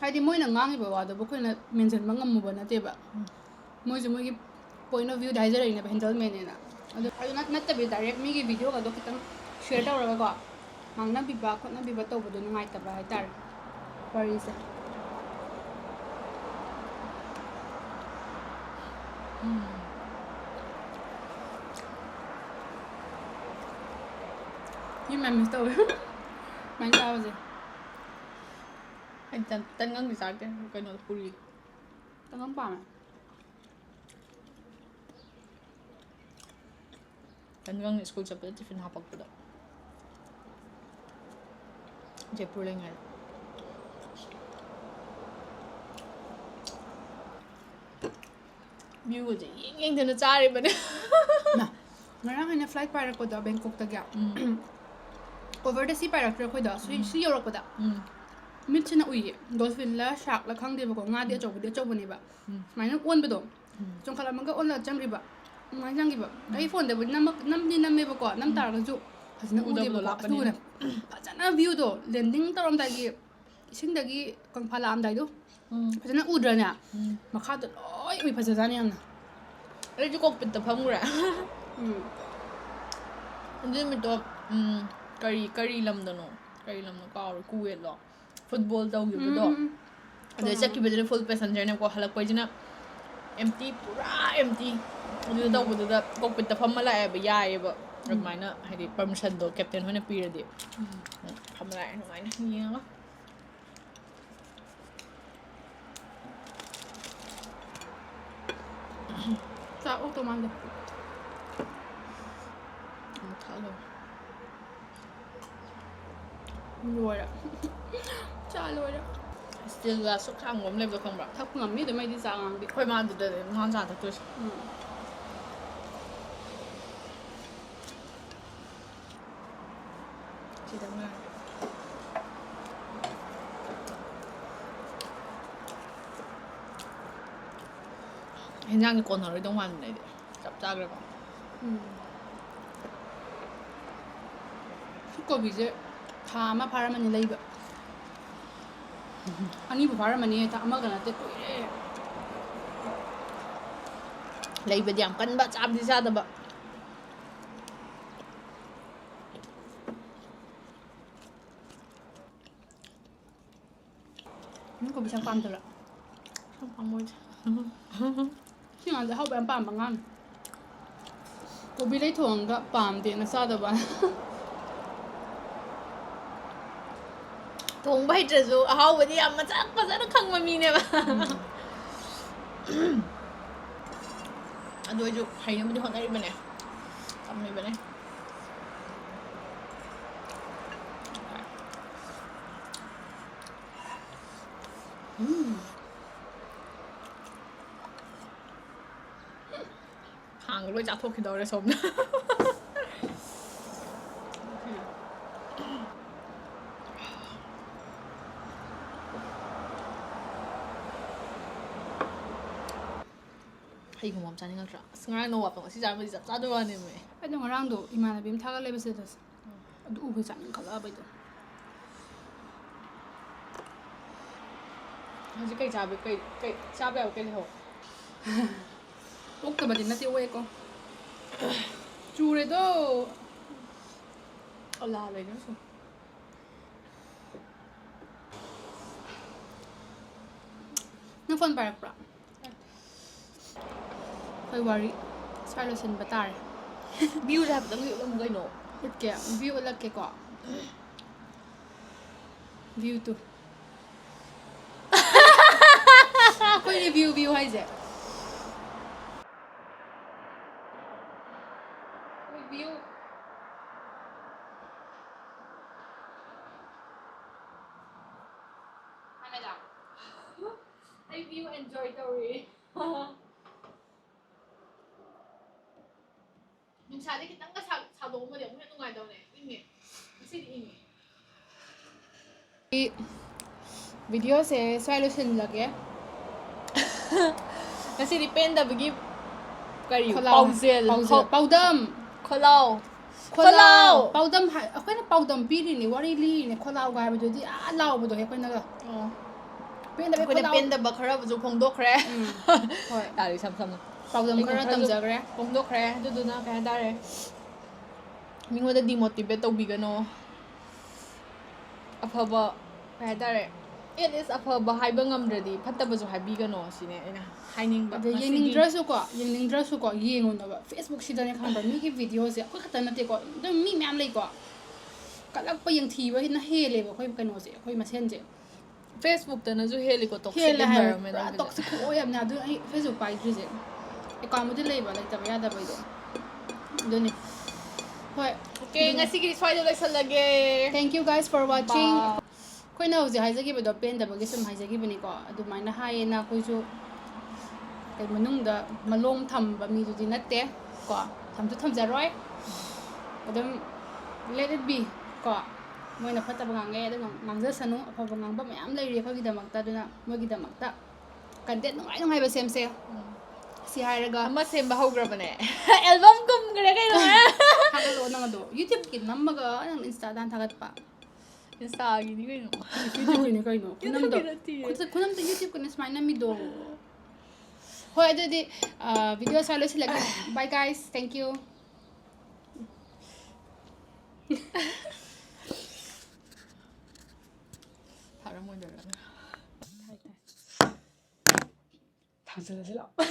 ꯍꯥꯏꯗꯤ, ꯃꯣꯏꯅ ꯉꯥꯡꯉꯤꯕ ꯋꯥꯗꯨꯕꯨ ꯑꯩꯈꯣꯏꯅ ꯃꯦꯟꯁꯤꯟꯕ ꯉꯝꯃꯨꯕ ꯅꯠꯇꯦꯕ꯫ ꯃꯣꯏꯁꯨ ꯃꯣꯏꯒꯤ point of viewꯗ ꯍꯥꯏꯖꯔꯛꯏꯅꯦꯕ, handlemanꯅꯦꯅ꯫ ꯑꯗꯨ, ꯑꯗꯨ ꯅꯠ-, ꯅꯠꯇꯕꯤ direct ꯃꯤꯒꯤ videoꯒꯗꯣ ꯈꯤꯇꯪ share ꯇꯧꯔꯒꯀꯣ, ꯉꯥꯡꯅꯕꯤꯕ ꯈꯣꯠꯅꯕꯤꯕ ꯇꯧꯕꯗꯣ ꯅꯨꯡꯉꯥꯏꯇꯕ ꯍꯥꯏꯇꯥꯔꯦ, ꯋꯥꯔꯤꯁꯦ꯫ ꯃꯤ ꯃꯌꯥꯝ ꯃꯤꯁ ꯇꯧꯋꯦ꯫ ꯁꯨꯃꯥꯏꯅ ꯆꯥꯕꯁꯦ꯫ ꯑꯩ ꯇꯟ-, ꯇꯟꯒꯪꯗꯤ ꯆꯥꯔꯛꯇꯦ꯫ ꯀꯩꯅꯣꯗꯣ, ꯄꯨꯔꯤ꯫ ꯇꯟꯒꯪ ꯄꯥꯝꯃꯦ꯫ ꯇꯟꯒꯪ ꯁ꯭ꯀꯨꯜ ꯆꯠꯄꯗ ꯇꯤꯐꯤꯟ ꯍꯥꯞꯄꯛꯄꯗꯣ꯫ ꯖꯩꯄꯨꯔ ꯂꯩꯉꯩꯗ꯫ ꯚ꯭ꯌꯨꯒꯁꯦ ꯌꯦꯡ ꯌꯦꯡꯗꯅ ꯆꯥꯔꯤꯕꯅꯦ꯫ ꯃꯥ, ꯉꯔꯥꯡ ꯑꯩꯅ ꯐ꯭ꯂꯥꯏꯠ ꯄꯥꯏꯔꯛꯄꯗꯣ ꯕꯦꯡꯀꯣꯛꯇꯒꯤ꯫ ꯎꯝ꯫ ꯑꯣꯚꯔꯗ ꯁꯤ ꯄꯥꯏꯔꯛꯇ꯭ꯔꯦ ꯑꯩꯈꯣꯏꯗꯣ꯫ ꯁꯤ, ꯎꯝ꯫ ꯁꯤ ꯌꯧꯔꯛꯄꯗ꯫ ꯎꯝ꯫ ꯃꯤꯠꯁꯤꯅ ꯎꯏꯌꯦ꯫ ꯗꯣꯜꯐꯤꯟꯂ ꯁꯥꯔꯛꯂ ꯈꯪꯗꯦꯕꯀꯣ꯫ ꯉꯥꯗꯤ ꯎꯝ꯫ ꯑꯆꯧꯕꯗꯤ ꯑꯆꯧꯕꯅꯦꯕ꯫ ꯎꯝ꯫ ꯁꯨꯃꯥꯏꯅ ꯑꯣꯟꯕꯗꯣ꯫ ꯎꯝ꯫ ꯆꯣꯡꯈꯠꯂꯝꯃꯒ ꯑꯣꯜꯂꯒ ꯆꯪꯈ꯭ꯔꯤꯕ꯫ ꯑꯗꯨꯃꯥꯏꯅ ꯆꯪꯈꯤꯕ꯫ ꯎꯝ꯫ ꯑꯩ ꯐꯣꯟꯗꯕꯨꯗꯤ ꯅꯝꯃꯛ-, ꯅꯝꯗꯤ ꯅꯝꯃꯦꯕꯀꯣ꯫ ꯅꯝ ꯎꯝ꯫ ꯇꯥꯔꯒꯁꯨ ꯐꯖꯅ ꯎꯗꯕꯗꯣ ꯎꯗꯦꯕꯀꯣ꯫ ꯂꯥꯞꯄꯅꯤꯅ꯫ ꯑꯗꯨꯒꯅꯦ ꯐꯖꯅ ꯚ꯭ꯌꯨꯗꯣ ꯂꯦꯟꯗꯤꯡ ꯇꯧꯔꯝꯗꯥꯏꯒꯤ ꯏꯁꯤꯡꯗꯒꯤ ꯀꯪꯐꯥ ꯂꯥꯛꯑꯝꯗꯥꯏꯗꯣ꯫ ꯎꯝ꯫ ꯐꯖꯅ ꯎꯗ꯭ꯔꯅꯦ? ꯎꯝ꯫ ꯃꯈꯥꯗꯣ ꯂꯣꯏ ꯎꯏ, ꯐꯖꯖꯥꯠꯅꯤ ꯌꯥꯝꯅ꯫ ꯑꯩꯁꯨ ꯀꯣꯛꯄꯤꯠꯇ ꯐꯝꯈ꯭ꯔꯦ꯫ ꯎꯝ꯫ ꯑꯗꯨ ꯅꯨꯃꯤꯠꯇꯣ, ꯎꯝ, ꯀꯔꯤ, ꯀꯔꯤ ꯂꯝꯗꯅꯣ? ꯀꯔꯤ ꯂꯝꯅꯣ ꯀꯥꯎꯔꯦ, ꯀꯨꯋꯦꯠꯂꯣ? ꯐꯨꯠꯕꯣꯜ ꯇꯧꯈꯤꯕꯗꯣ꯫ ꯎꯝ, ꯎꯝ, ꯎꯝ꯫ ꯑꯗꯨꯗ ꯆꯠꯈꯤꯕꯗꯨꯅ ꯐꯨꯜ ꯄꯦꯁꯦꯟꯖꯔꯅꯦꯕꯀꯣ, ꯍꯜꯂꯛꯄꯩꯁꯤꯅ ꯑꯦꯝꯇꯤ, ꯄꯨꯔꯥ ꯑꯦꯝꯇꯤ꯫ ꯑꯗꯨꯗ ꯎꯝ꯫ ꯇꯧꯕꯗꯨꯗ ꯀꯣꯛꯄꯤꯠꯇ ꯐꯝꯃ ꯂꯥꯛꯑꯦꯕ, ꯌꯥꯏꯑꯕ꯫ ꯎꯝ꯫ ꯑꯗꯨꯃꯥꯏꯅ ꯍꯥꯏꯗꯤ ꯄꯔꯃꯤꯁꯟꯗꯣ ꯀꯦꯞꯇꯦꯟ ꯍꯣꯏꯅ ꯄꯤꯔꯗꯤ꯫ ꯎꯝ꯫ ꯎꯝ, ꯐꯝꯃ ꯂꯥꯛꯑꯦ ꯑꯗꯨꯃꯥꯏꯅ ꯌꯦꯡꯉꯒ꯫ ꯆꯥꯛ ꯑꯣꯛꯇꯧ ꯃꯥꯟꯗꯦ꯫ ꯑꯃꯨꯛ ꯊꯛꯑ ꯂꯣꯏꯔꯦ꯫ ꯂꯣꯏꯔꯦ꯫ ꯆꯥ ꯂꯣꯏꯔꯦ꯫ ꯁ꯭ꯇꯤꯜ ꯒ꯭ꯂꯥꯁ ꯁꯨꯛ ꯁꯥꯡꯕ ꯑꯃ ꯂꯩꯕꯗꯣ ꯈꯪꯕ꯭ꯔꯥ? ꯊꯛꯄ ꯉꯝꯃꯤ ꯑꯗꯨꯝ ꯑꯩꯗꯤ ꯆꯥ ꯉꯥꯡꯗꯤ꯫ ꯑꯩꯈꯣꯏ ꯃꯥ ꯑꯗꯨꯗꯅꯦ ꯉꯍꯥꯟ ꯆꯥ ꯊꯛꯇꯣꯏꯁꯦ꯫ ꯎꯝ꯫ ꯁꯤꯗ ꯉꯥꯏꯔꯦ꯫ ꯍꯦꯟꯖꯥꯡꯗꯤ ꯀꯣꯟꯅꯔꯣꯏꯗꯧ ꯃꯥꯟꯕꯅꯦ ꯑꯩꯗꯤ꯫ ꯆꯞ ꯆꯥꯈ꯭ꯔꯦꯀꯣ꯫ ꯎꯝ꯫ ꯁꯤ ꯀꯣꯕꯤꯁꯦ ꯊꯥ ꯑꯃ ꯐꯥꯔꯝꯃꯅꯤ ꯂꯩꯕ꯫ ꯑꯅꯤꯕꯨ ꯐꯥꯔꯝꯃꯅꯤ, ꯊꯥ ꯑꯃꯒ ꯅꯠꯇꯦ, ꯀꯨꯏꯔꯦ꯫ ꯂꯩꯕꯗꯤ ꯌꯥꯝ ꯀꯟꯕ, ꯆꯥꯕꯗꯤ ꯆꯥꯗꯕ꯫ ꯅꯪ ꯀꯣꯕꯤ ꯁꯥꯛ ꯄꯥꯝꯗꯕ꯭ꯔꯥ? ꯌꯥꯝ ꯄꯥꯝꯃꯣꯏꯗ꯫ ꯁꯤ ꯑꯉꯥꯡꯁꯦ ꯑꯍꯥꯎꯕ ꯌꯥꯝ ꯄꯥꯝꯕ ꯑꯉꯥꯡꯅꯤ꯫ ꯀꯣꯕꯤ ꯂꯩ ꯊꯣꯡꯉꯒ ꯄꯥꯝꯗꯦꯅ ꯆꯥꯗꯕ꯫ ꯊꯣꯡꯕ ꯍꯩꯇ꯭ꯔꯁꯨ ꯑꯍꯥꯎꯕꯗꯤ ꯌꯥꯝ ꯃꯁꯛ ꯐꯖꯅ ꯈꯪꯕ ꯃꯤꯅꯦꯕ꯫ ꯑꯗꯨ ꯑꯩꯁꯨ ꯍꯩꯅꯕꯗꯤ ꯍꯣꯠꯅꯔꯤꯕꯅꯦ, ꯇꯝꯃꯤꯕꯅꯦ꯫ ꯎꯝ꯫ ꯈꯥꯡꯒ ꯂꯣꯏ ꯆꯥꯊꯣꯛꯈꯤꯗꯧꯔꯦ ꯁꯣꯝꯗ꯫ ꯍꯩꯒꯨꯝꯕ ꯑꯃ ꯆꯥꯅꯤꯡꯉꯛꯇ꯭ꯔꯥ? ꯑꯁ, ꯉꯔꯥꯡ ꯅꯣꯕꯥꯞꯇꯣ ꯉꯁꯤ ꯆꯥꯔꯝꯃꯗꯤ ꯆꯞ ꯆꯥꯗꯣꯏ ꯋꯥꯅꯦꯃꯤ꯫ ꯑꯩꯗꯣ ꯉꯔꯥꯡꯗꯣ ꯏꯃꯥꯟꯅꯕꯤ ꯑꯃ ꯊꯥꯒꯠꯂꯦꯕ status꯫ ꯑꯗꯨ ꯎꯕꯩ ꯆꯥꯅꯤꯡꯈꯠꯂꯛꯑꯕ ꯑꯩꯗꯣ꯫ ꯍꯧꯖꯤꯛ ꯀꯩ ꯆꯥꯕ, ꯀꯩ, ꯀꯩ ꯆꯥꯕ ꯌꯥꯕ ꯀꯩ ꯂꯩꯍꯧ? ꯑꯣꯛꯇꯕꯗꯤ ꯅꯠꯇꯦ, ꯑꯣꯛꯑꯦꯀꯣ꯫ ꯆꯨꯔꯦꯗꯣ꯫ ꯑꯂꯥ ꯂꯩꯅ ꯁꯨꯝ꯫ ꯅꯪ phone ꯄꯥꯏꯔꯛꯄ꯭ꯔꯣ? ꯑꯩꯈꯣꯏ ꯋꯥꯔꯤ ꯁ꯭ꯋꯥꯏ ꯂꯣꯏꯁꯤꯟꯕ ꯇꯥꯔꯦ꯫ Viewꯁꯦ ꯍꯥꯏꯐꯦꯠꯇꯪ ꯎꯠꯂꯝꯃꯨ ꯀꯩꯅꯣ꯫ ꯎꯠꯀꯦ, view ꯎꯠꯂꯛꯀꯦꯀꯣ꯫ View two. ꯑꯩꯈꯣꯏ review, view ꯍꯥꯏꯁꯦ꯫ View꯫ ꯍꯥꯟꯅꯗ꯫ ꯑꯩ view enjoy ꯇꯧꯔꯤ꯫ ꯅꯨꯡꯁꯥꯁꯦ ꯈꯤꯇꯪꯒ ꯁꯥ-, ꯁꯥꯗꯣꯛꯑꯝꯃꯗꯤ ꯑꯃꯨꯛ ꯍꯦꯟꯅ ꯅꯨꯡꯉꯥꯏꯗꯧꯅꯦ꯫ ꯏꯪꯉꯦ꯫ ꯉꯁꯤꯗꯤ ꯏꯪꯉꯦ꯫ ꯑꯩ videoꯁꯦ ꯁ꯭ꯋꯥꯏ ꯂꯣꯏꯁꯤꯜꯂꯒꯦ꯫ ꯉꯁꯤꯗꯤ ꯄꯦꯟꯗꯕꯒꯤ ꯀꯔꯤ? ꯈꯣꯜꯂꯥꯎ꯫ ꯄꯥꯎꯖꯦꯜ꯫ ꯄꯥꯎꯖꯦꯜ꯫ ꯈꯣ-, ꯄꯥꯎꯗꯝ꯫ ꯈꯣꯜꯂꯥꯎ꯫ ꯈꯣꯜꯂꯥꯎ꯫ ꯈꯣꯜꯂꯥꯎ꯫ ꯄꯥꯎꯗꯝ ꯍꯥꯏ-, ꯑꯩꯈꯣꯏꯅ ꯄꯥꯎꯗꯝ ꯄꯤꯔꯤꯅꯦ, ꯋꯥꯔꯤ ꯂꯤꯔꯤꯅꯦ, ꯈꯣꯜꯂꯥꯎꯒ ꯍꯥꯏꯕꯗꯨꯗꯤ ꯑꯥ ꯂꯥꯎꯕꯗꯣ ꯍꯦꯛ ꯑꯩꯈꯣꯏꯅꯒ꯫ ꯑꯣ꯫ ꯄꯦꯟꯗꯕ ꯑꯩꯈꯣꯏꯅ ꯈꯣꯜꯂꯥꯎ꯫ ꯄꯦꯟꯗꯕ ꯈꯔꯕꯨꯁꯨ ꯐꯣꯡꯗꯣꯛꯈ꯭ꯔꯦ꯫ ꯎꯝ, ꯍꯣꯏ꯫ ꯌꯥꯔꯦ, ꯏꯁꯝ ꯁꯝꯅ꯫ ꯄꯥꯎꯗꯝ ꯑꯩꯅ ꯈꯔ ꯈꯔꯁꯨ ꯇꯝꯖꯈ꯭ꯔꯦ꯫ ꯐꯣꯡꯗꯣꯛꯈ꯭ꯔꯦ꯫ ꯑꯗꯨꯗꯨꯅ ꯀꯩ ꯍꯥꯏꯇꯥꯔꯦ, ꯃꯤꯉꯣꯟꯗ demotivate ꯇꯧꯕꯤꯒꯅꯣ꯫ ꯑꯐꯕ, ꯀꯩ ꯍꯥꯏꯇꯥꯔꯦ, at least ꯑꯐꯕ ꯍꯥꯏꯕ ꯉꯝꯗ꯭ꯔꯗꯤ ꯐꯠꯇꯕꯁꯨ ꯍꯥꯏꯕꯤꯒꯅꯣ ꯁꯤꯅꯦ ꯑꯩꯅ ꯍꯥꯏꯅꯤꯡꯕ ꯑꯗ ꯉꯁꯤꯒꯤ꯫ ꯌꯦꯡꯅꯤꯡꯗ꯭ꯔꯁꯨꯀꯣ, ꯌꯦꯡꯅꯤꯡꯗ꯭ꯔꯁꯨꯀꯣ, ꯌꯦꯡꯉꯨꯅꯣꯕ꯫ Facebookꯁꯤꯗꯅꯦ ꯈꯪꯕ꯭ꯔꯥ, ꯃꯤꯒꯤ videoꯁꯦ ꯑꯩꯈꯣꯏ ꯈꯛꯇ ꯅꯠꯇꯦꯀꯣ, ꯑꯗꯨꯝ ꯃꯤ ꯃꯌꯥꯝ ꯂꯩꯀꯣ꯫ ꯀꯜꯂꯛꯄ, ꯌꯦꯡꯊꯤꯕ ꯍꯦꯟꯅ ꯍꯦꯜꯂꯦꯕ ꯑꯩꯈꯣꯏ ꯀꯩꯅꯣꯁꯦ, ꯑꯩꯈꯣꯏ ꯃꯁꯦꯟꯁꯦ꯫ ꯐꯦꯁꯕꯨꯛꯇꯅꯁꯨ ꯍꯦꯜꯂꯤꯀꯣ, ꯇꯣꯛꯁꯤꯛ ꯍꯦꯜꯂꯦ ꯍꯥꯏꯕ, ꯑꯦꯟꯚꯥꯏꯔꯣꯟꯃꯦꯟ ꯄꯨꯔꯥ ꯇꯣꯛꯁꯤꯛ ꯈꯨꯑꯣꯏ ꯑꯃꯅꯦ꯫ ꯑꯗꯨ ꯑꯩ ꯐꯦꯁꯕꯨꯛ ꯄꯥꯏꯗ꯭ꯔꯤꯁꯦ꯫ ꯑꯦꯀꯥꯎꯟꯕꯨꯗꯤ ꯂꯩꯕ, ꯂꯩꯇꯕ ꯌꯥꯗꯕꯩꯗꯣ꯫ ꯑꯗꯨꯅꯤ꯫ ꯍꯣꯏ꯫ ꯑꯣꯀꯦ, ꯉꯁꯤꯒꯤꯗꯤ ꯁ꯭ꯋꯥꯏꯗ ꯂꯣꯏꯁꯜꯂꯒꯦ꯫ Thank you guys for watching. Bye. ꯑꯩꯈꯣꯏꯅ ꯍꯧꯖꯤꯛ ꯍꯥꯏꯖꯈꯤꯕꯗꯣ ꯄꯦꯟꯗꯕꯒꯤ ꯁꯨꯝ ꯍꯥꯏꯖꯈꯤꯕꯅꯤꯀꯣ꯫ ꯑꯗꯨꯃꯥꯏꯅ ꯍꯥꯏꯌꯦꯅ ꯑꯩꯈꯣꯏꯁꯨ ꯀꯩ ꯃꯅꯨꯡꯗ ꯃꯂꯣꯝ ꯊꯝꯕ ꯃꯤꯗꯨꯗꯤ ꯅꯠꯇꯦ ꯀꯣ, ꯊꯝꯁꯨ ꯊꯝꯖꯔꯣꯏ꯫ ꯑꯗꯨꯝ let it be ꯀꯣ꯫ ꯃꯣꯏꯅ ꯐꯠꯇꯕ ꯉꯥꯡꯉꯦ, ꯑꯗꯨ ꯉꯥꯡ-, ꯉꯥꯡꯖꯁꯅꯨ꯫ ꯑꯐꯕ ꯉꯥꯡꯕ ꯃꯌꯥꯝ ꯂꯩꯔꯤ ꯑꯩꯈꯣꯏꯒꯤꯗꯃꯛꯇ, ꯑꯗꯨꯅ ꯃꯣꯏꯒꯤꯗꯃꯛꯇ ꯀꯟꯇꯦꯟ ꯅꯨꯡꯉꯥꯏ ꯅꯨꯡꯉꯥꯏꯕ ꯁꯦꯝꯁꯦ꯫ ꯁꯤ ꯍꯥꯏꯔꯒ ꯑꯃ ꯁꯦꯝꯕ ꯍꯧꯈ꯭ꯔꯕꯅꯦ꯫ ꯑꯦꯜꯕꯝ ꯀꯨꯝꯈ꯭ꯔꯦ ꯀꯩꯅꯣ꯫ ꯊꯥꯒꯠꯂꯛꯑꯣ ꯅꯪ ꯑꯗꯣ꯫ ꯌꯨꯇ꯭ꯌꯨꯕꯀꯤ ꯅꯝꯃꯒ ꯅꯪ ꯏꯟꯁꯇꯥꯗ ꯍꯥꯟꯅ ꯊꯥꯒꯠꯄ꯫ ꯏꯟꯁꯇꯥꯒꯤꯅꯤ ꯀꯩꯅꯣ꯫ ꯌꯨꯇ꯭ꯌꯨꯕꯀꯤꯅꯤ ꯀꯩꯅꯣ꯫ ꯈꯨꯅꯝꯗꯣ, ꯌꯨꯇ꯭ꯌꯨꯕꯀꯤ ꯅꯠꯇꯤꯌꯦ꯫ ꯈꯨꯅꯝ-, ꯈꯨꯅꯝꯗꯣ ꯌꯨꯇ꯭ꯌꯨꯕꯀꯤꯅꯤ ꯁꯨꯃꯥꯏꯅ ꯅꯝꯃꯤꯗꯣ꯫ ꯍꯣꯏ, ꯑꯗꯨꯗꯤ, ꯑ, ꯚꯤꯗꯤꯑꯣ ꯁ꯭ꯋꯥꯏ ꯂꯣꯏꯁꯤꯜꯂꯒꯦ꯫ Bye guys, thank you. ꯊꯥꯔꯝꯃꯣꯏꯗꯧꯔꯒ꯫ ꯊꯥꯡꯖꯜꯂꯁꯤ ꯂꯥꯛꯑꯣ꯫